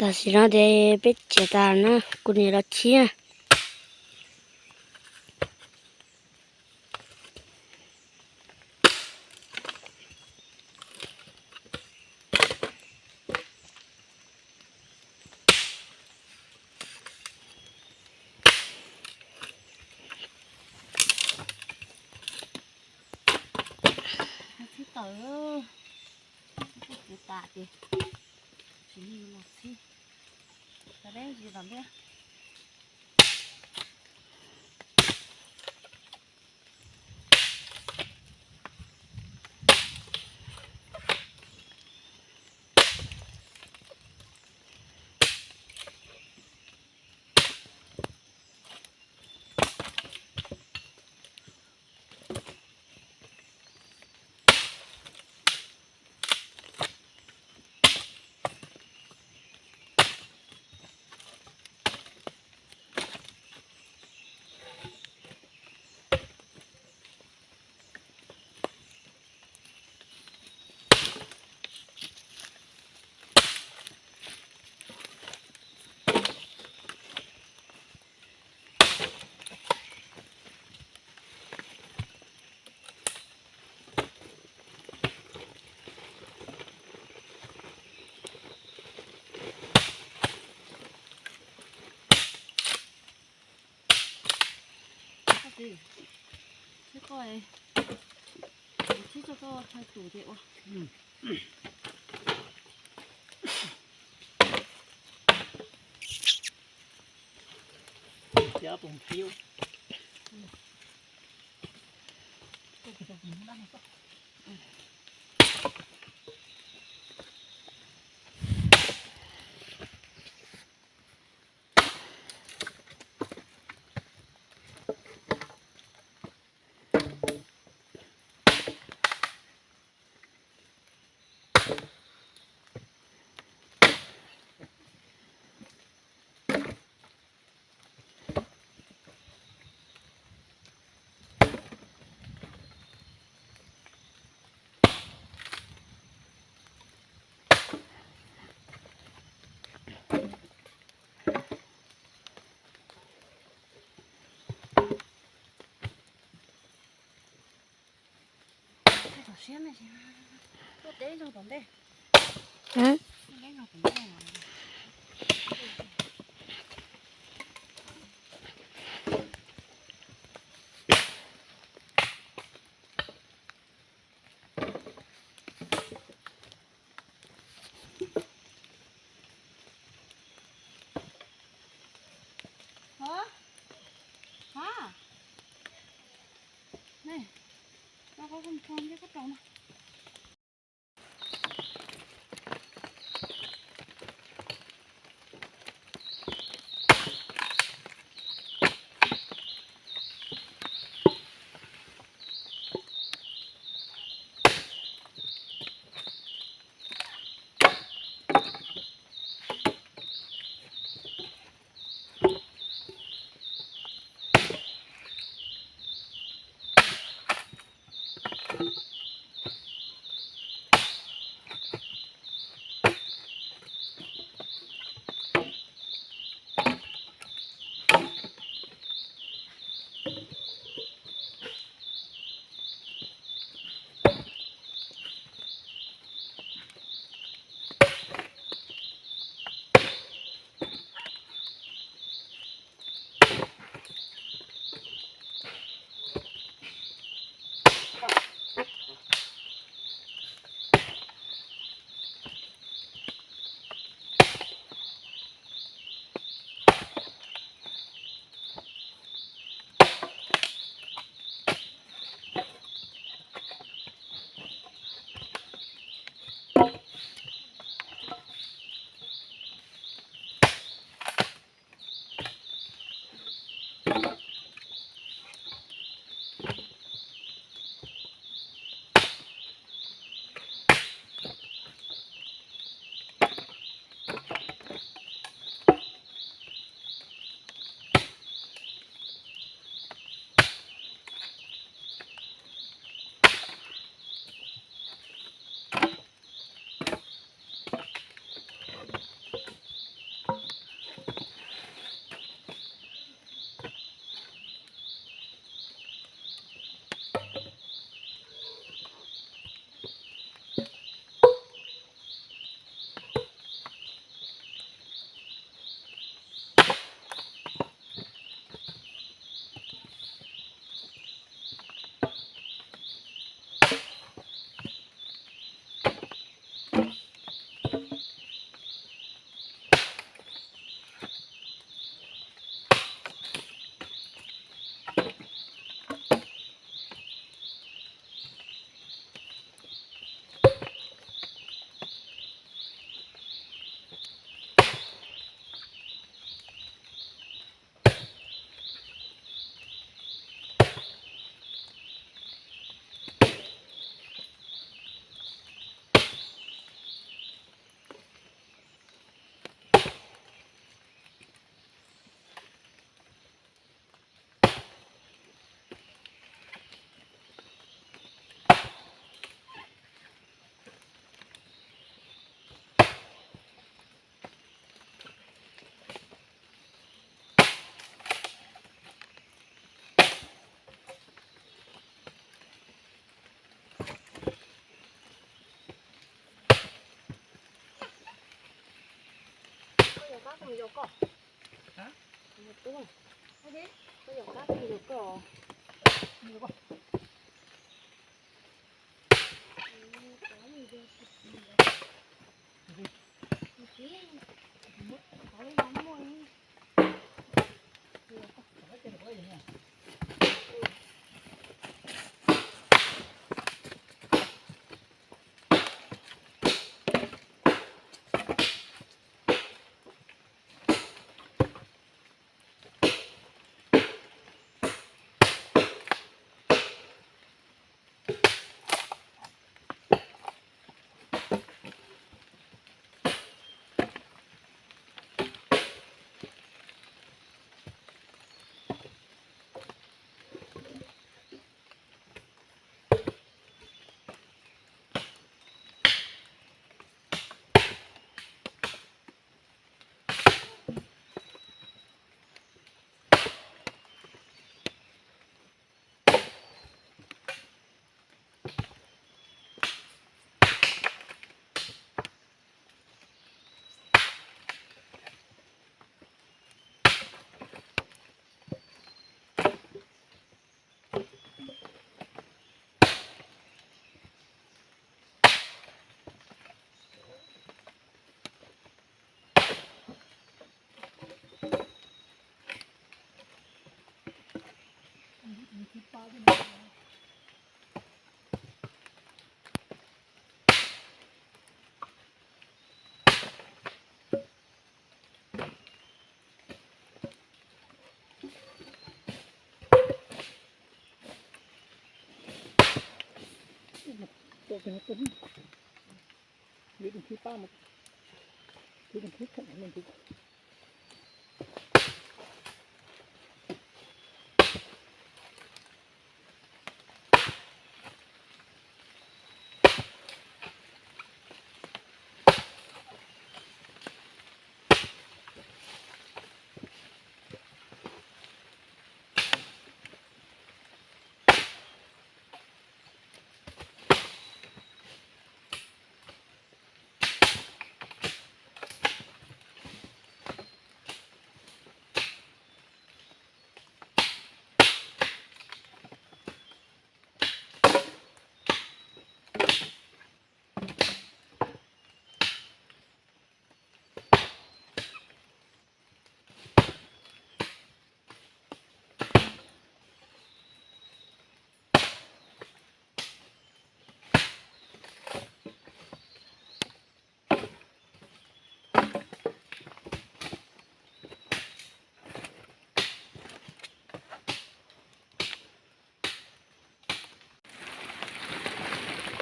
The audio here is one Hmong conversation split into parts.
Tam sim no ces peb tsev tas na, kuv niam los chib. Txhib tawm, txhib tas ces tsis los txhib, tau deb tsis tom ntiaj. Tsis koj, tsis tso koj hais tus ces ua.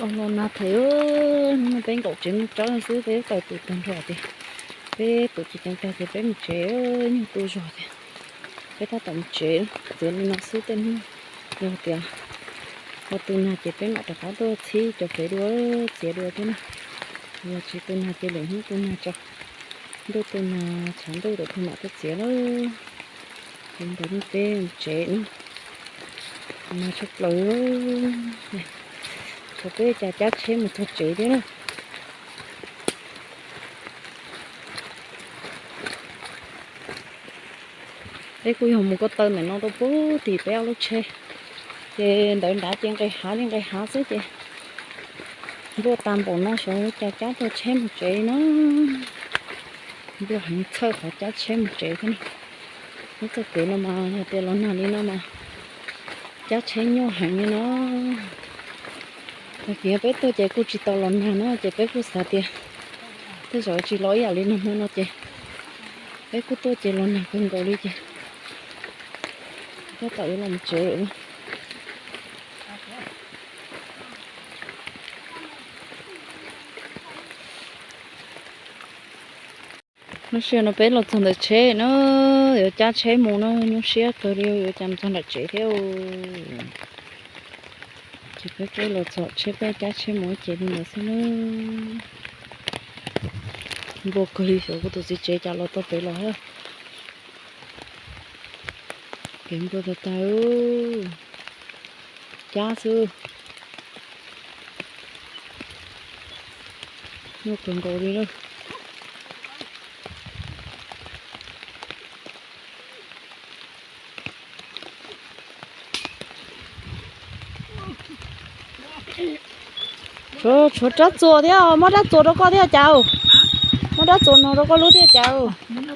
Los nag thiab, hnub no peb nkaum tsev mus tsob xwb, peb tawm tus tag nrho tias peb tus tsis ceev tag ces peb mus tsev, nyuag tu zog tias peb tab tom mus tsev. Txiav li no xwb tej hnub, yog tias ho tu nag ces peb mam rov qab tuaj txhib cov kev dua, txiav dua thiab na. Yog tsis tu nag ces lwm hnub tu nag tso, ntuj tu nag tshav ntuj thaum twg mam tuaj txiav na. Li ntawd peb mus tsev na, nag tshaj plaws. Tshuav peb cas cab tsheb mus txog tsev thiab na. Peb kuj yog mus ko taw ntawm no rau pem tim peb ob lub tsheb, ces ntawd nrad ces nqes hav li nqes hav xwb ces npluaj tag npaum no xyov cas cab tau tsheb mus tsev no. Npluaj heev txhawj qhov cab tsheb mus tsev thiab na. Lub txoj kev no mas yog tias los nag li no mas cab tsheb nyuaj heev li no. Tag kis peb tuaj ces kuj tsis tau los nag na, ces peb kuj xav tias tej zaum tsis los ib yam li nag hmo no ces peb kuj tuaj ces los nag kawg nkaus li ces tab tom yuav los mus tsev lawm. Lub sij hawm no peb los txog ntawm tsheb na, yuav cab tsheb mus na, nyuaj siab kawg li yuav cas mus txog nram tsev thiab. Ces peb peb los txog tsheb peb cab tsheb mus ib ce li ntawd xwb na. Npluaj kawg li, xyov kuv tus txiv tsev cas los tau pem los thiab. Kev npluaj tag tag, cab xwb. Nyuaj kawg nkaus li lawm. Tshuav rab txuas thiab, muab rab txuas rau koj thiab cas? Muab rab txuas no rau koj lub thiab cas?